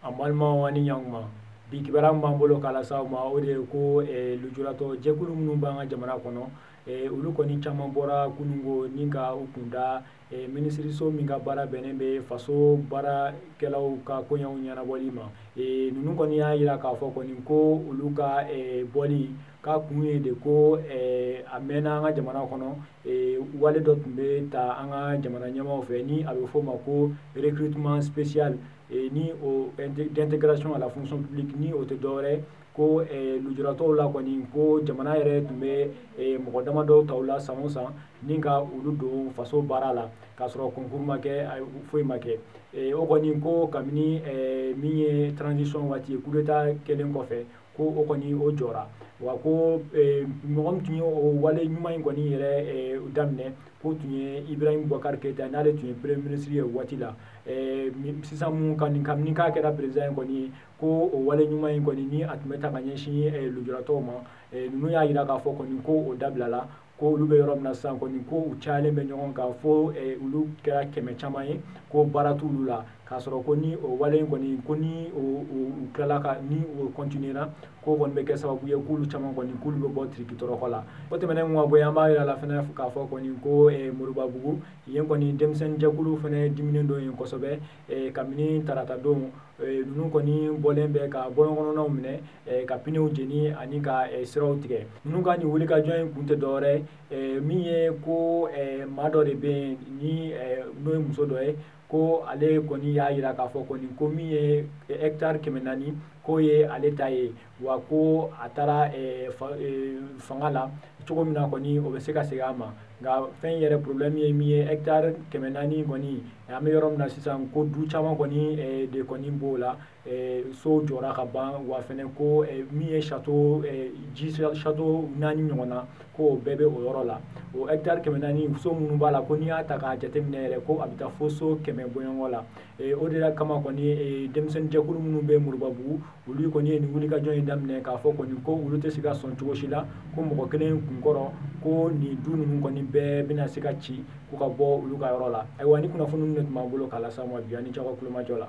An balimaw ani ɲankuma, bi kibaruya min b'an bolo k'a lase aw ma, o de ye ko lujuratɔ jɛkulu minnu b'an ka jamana kɔnɔ, olu kɔni caman bɔra kununko ni ka u kunda minisiriso min ka baara bɛnnen bɛ faso baarakɛlaw ka koɲɛw ɲɛnabɔli ma. Ninnu kɔni y'a jira k'a fɔ kɔni ko olu ka bɔli k'a kun ye de ko a mɛnna an ka jamana kɔnɔ, wale dɔ tun bɛ ta an ka jamana ɲɛmaaw fɛ ni a bɛ f'o ma ko recrutement spécial ni o d'intégration à la fonction publique, ni o tɛ dɔwɛrɛ ko lujuratɔw la kɔni, ko jamana yɛrɛ tun bɛ mɔgɔ damadɔw ta u la san o san ni ka olu don faso baara la, k'a sɔrɔ concours ma kɛ, foyi ma kɛ. O kɔni ko kabini min ye transition waati ye, coup d'état kɛlen kɔfɛ, ko o kɔni o jɔra. Wa ko mɔgɔ min tun ye o wale ɲuman in kɔni yɛrɛ daminɛ, k'o tun ye Ibrahim Boubacar Keïta, n'ale tun ye premier ministre ye waati la. Sisan mun ka nin kabini k'a kɛra président ye kɔni, ko o wale ɲuman in kɔni ni a tun bɛ ta ka ɲɛsin lujuratɔw ma, ninnu y'a jira k'a fɔ kɔni ko o dabilala, ko olu bɛ yɔrɔ min na sisan kɔni, ko u cayalen bɛ ɲɔgɔn kan fo olu kɛra 100 caman ye, ko baara t'olu la, k'a sɔrɔ ko ni o wale in kɔni, ko ni o tilala ka ni o continuera, ko kɔni bɛ kɛ sababu ye k'olu caman kɔni k'olu bɛ bɔ tiriki tɔrɔkɔ la. O tɛmɛnen kɔ ka bɔ yen, an b'a yira la fɛnɛ k'a fɔ kɔni ko Moribabugu yen kɔni denmisɛnnin jɛkulu fɛnɛ diminen don yen kosɛbɛ. Kabini tarata don, ninnu kɔni bɔlen bɛ ka bɔlɔnkɔnɔnaw minɛ, ka pinew jeni ani ka siraw tigɛ. Ninnu ka nin wulikajɔ in kun tɛ dɔwɛrɛ ye, min ye ko maa dɔ de bɛ yen ni n'o ye muso dɔ ye, ko ale kɔni y'a jira k'a fɔ kɔni ko min ye hectare 400 k'o ye ale ta ye, wa ko a taara fanga la cogo min na kɔni, o bɛ se ka segin a ma. Nka fɛn yɛrɛ problème ye min ye, hectare 400 kɔni, an bɛ yɔrɔ min na sisan, ko du caman kɔni de kɔni b'o la, sow jɔra ka ban, wa fɛnɛ ko min ye château ji château 4 ɲɔgɔn na, ko o bɛɛ bɛ o yɔrɔ la. O hectare 400, so minnu b'a la, ko n'i y'a ta k'a jateminɛ yɛrɛ, ko a bɛ taa fo so 100 bɔɲɔgɔn la. O de la kama kɔni, denmisɛnnin jɛkulu minnu bɛ Moribabugu, olu kɔni ye nin wulikajɔ in daminɛ k'a fɔ kɔni ko olu tɛ se ka sɔn cogo si la ko mɔgɔ kelen kunkɔrɔ ko nin du ninnu kɔni bɛɛ bɛna se ka ci ko ka bɔ olu ka yɔrɔ la. Ayiwa, ni kunnafoni ninnu de tun b'an bolo k'a lase aw ma bi, ani cɛw ka kulomajɔ la.